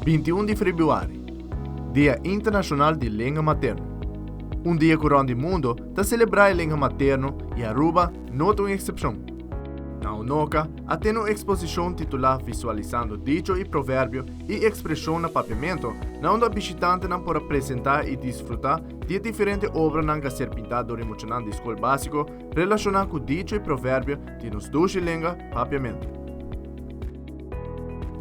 21 di febrüari, Dia Internashonal di Lenga Materno. Un dia ku rònt di mundo ta selebrá e lenga materno i Aruba no ta un eksepshon. Na Unoca a tene un eksposishon titulá Visualisando Dicho i Proverbio i Ekspreshon na Papiamento na unda bishitantenan por a presentá i disfrutá di e diferente obranan ku a ser pintá dor e muchanan di skol básiko relashoná ku dicho i proverbio di nos dushi lenga Papiamento.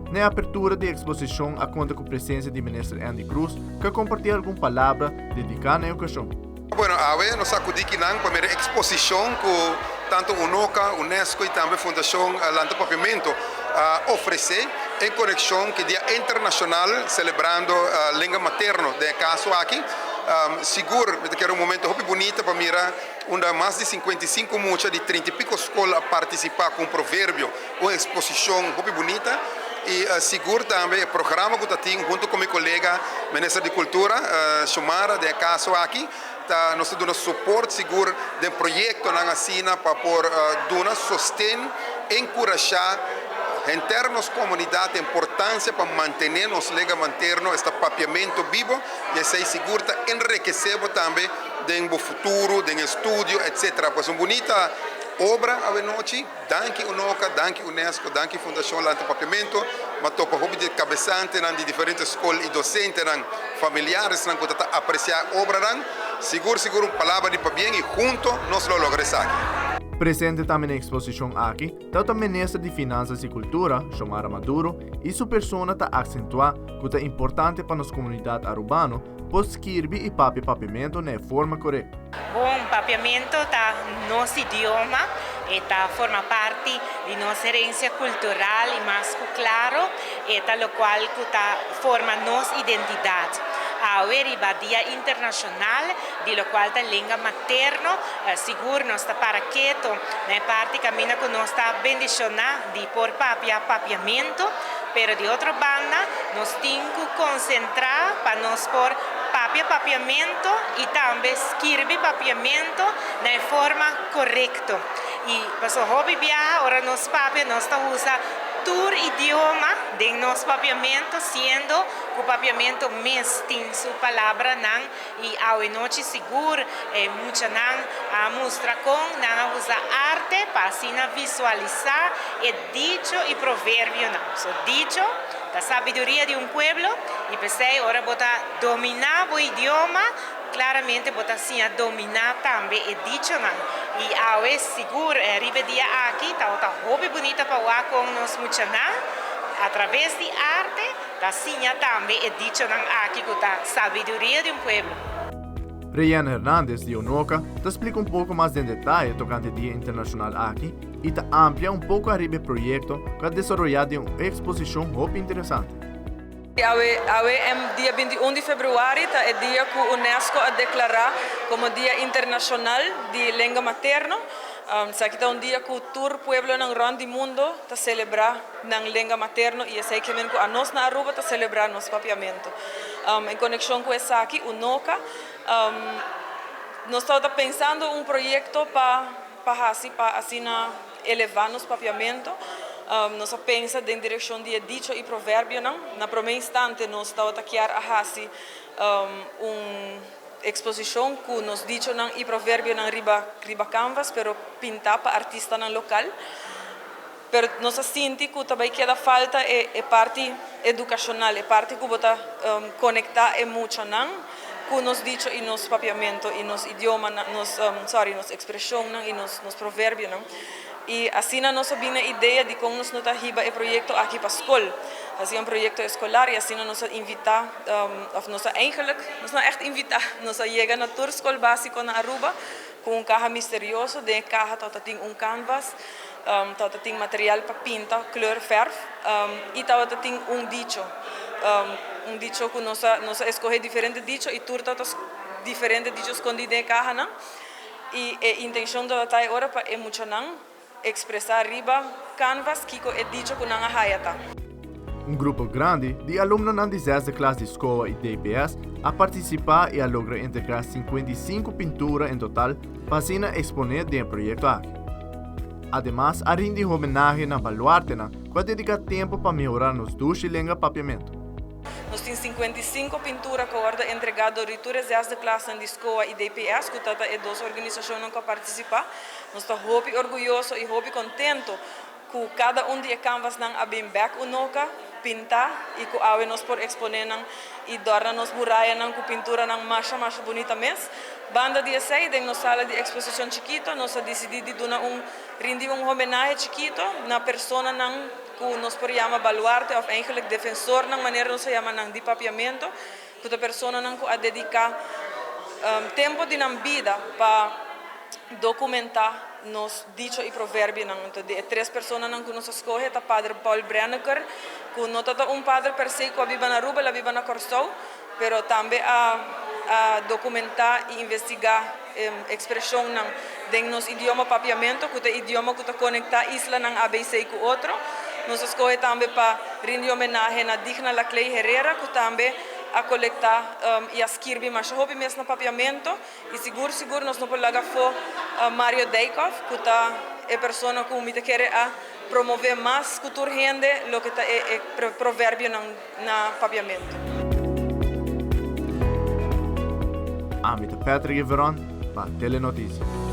Na e apertura di e eksposishon a konta ku presensia di Minister Endy Croes ku a kompartí algun palabra dediká na e okashon. Bueno, awe nos a akudí kinan pa mira e eksposishon ku tantu UNOCA, UNESCO i tambe Fundashon Lanta Papiamento a ofresé en konekshon ku e Dia Internashonal selebrando Lenga Materno den e kaso aki. Sigur mi ta kere un momento hopi bunita pa mira unda mas di 55 mucha di 30 i piko skol a partisipá ku un proverbio, un eksposishon hopi bunita i sigur tambe e programa ku ta tin huntu ku mi kolega Minister di Kultura Xiomara den e kaso aki ta nos ta duna soport sigur den proyektonan asina pa por duna sosten, enkurashá henter nos komunidat e importansia pa mantené nos lenga materno, esta papiamentu bibo i esei sigur ta enrekesé bo tambe den bo futuro, den estudio etcetera. Pues un bunita obra awenochi. Danki Unoca, danki Unesco, danki Fundacion Lanta Papiamento. M'a topa hopi di cabesantenan di diferente scol y docentenan, familiaresnan cu ta ta aprecia e obranan. Sigur sigur un palabra di pabien y hunto nos lo logra esaki. Presente tambe na e exposicion aki tabata Minister di Finanzas y Cultura, Xiomara Maduro, y su persona ta accentua cu ta importante pa nos comunidad Arubano por skirbi y papia Papiamento na e forma corecto. Bon, papiamento ta nos idioma, e ta forma parti di nos herencia cultural y mas cu claro e ta locual cu ta forma nos identidad. Awe riba Dia Internacional di locual ta lenga materno, sigur nos ta para keto na e parti caminda cu nos ta bendiciona di por papia papiamento, pero di otro banda nos tin cu concentra pa nos por papia papiamento y tambe skirbi papiamento na e forma corecto. Y paso hopi biaha ora nos papia nos ta usa tur idioma den nos papiamento siendo cu papiamento mes tin su palabranan y awe nochi sigur e muchanan a mustra con nan a usa arte pa asina visualisa e dicho y proverbionan. So dicho ta sabiduria di un pueblo y p'esey ora bo ta dominá bo idioma, claramente bo ta siña dominá tambe e dichonan. Y awe sigur riba e dia aki tabata hopi bunita pa wak con nos muchanan a traves di arte ta siña tambe e dichonan aki cu ta sabiduria di un pueblo. Reyana Hernandez di Unoca ta splica un poco mas den detaye tocante e dia internacional aki y ta amplia un poco ariba e proyecto cu a desaroya den un exposicion hopi interesante. Awe, awe dia 21 di februari ta e dia ku UNESCO a deklará komo Dia Internashonal di Lenga Materno. Esaki ta un dia ku tur pueblonan rònt di mundo ta selebrá nan lenga materno i esei ke men ku anos na Aruba ta selebrá nos papiamentu. En konekshon ku esaki, UNOCA, nos tabata pensando un proyekto pa pa hasi pa asina elevá nos papiamentu. Nos a pensa den direkshon di e dicho i proverbionan. Na promé instante nos tabata kier a hasi un eksposishon ku nos dichonan i proverbionan riba riba kanvas, pero pintá pa artistanan lokal. Pero nos a sinti ku ta bai keda falta e e parti edukashonal, e parti ku bo ta konektá e muchanan ku nos dicho i nos papiamentu i nos idiomanan, nos sorry, nos ekspreshonnan i nos nos proverbionan. I asina nos a bin na idea dikon nos no ta hiba e proyekto aki pa skol, hasi un proyekto eskolar i asina nos a invitá òf nos a eigenlik, nos no a ègt invitá, nos a yega na tur skol básiko na Aruba ku un kaha misterioso, den e kaha tabata tin un kanvas. Tabata tin material pa pinta, kleur, verf, i tabata tin un dicho, un dicho ku nos a nos a eskohe diferente dicho i tur tabata diferente dicho skondí den e kahanan. I e intenshon tabata e ora pa e muchanan ekspresá riba kanvas kiko e dicho ku nan a haya ta. Un grupo grandi di alumnonan di zesde klas di SCOA i DPS a partisipá i a logra entrega 55 pintura en total pa asina eksponé den e proyekto aki. Ademas a rindi homenahe na baluartenan ku a dediká tempu pa mehorá nos dushi lenga papiamentu. Nos tin 55 pintura ku a wòrdu entregá dor di tur e zesde klasnan di SCOA i DPS, ku ta ta e dos organisashonnan ku a partisipá. Nos ta hopi orguyoso i hopi kontentu ku kada un di e kanvasnan a bin bèk Unoca pintá i ku awe nos por eksponé nan i dòrna nos murayanan ku pinturanan masha masha bunita mes. Banda di esei, den nos sala di eksposishon chikito nos a disidí di duna un rindi un homenahe chikito na personanan ku nos por yama baluarte òf eigenlik defensornan manera nos a yama nan di papiamentu, ku ta personanan ku a dediká tempu di nan bida pa dokumentá nos dicho i proverbionan. Anto di e tres personanan ku nos a skohe ta Pader Paul Brenneker, ku no ta ta un pader per se ku a biba na Aruba, el a biba na Kòrsou, pero tambe a a dokumentá i investigá ekspreshonnan den nos idioma papiamentu, ku ta e idioma ku ta konektá islanan ABC ku otro. Nos a skohe tambe pa rindi homenahe na Digna Laclay Herrera, ku tambe a kolektá i a skirbi masha hopi mes na papiamentu. I sigur sigur nos no por laga afó Mario Dijkhoff ku ta e persona ku mi ta kere a promové mas ku tur hende loke ta e proverbionan na papiamentu. Ami ta Patrick Everon pa Telenoticia.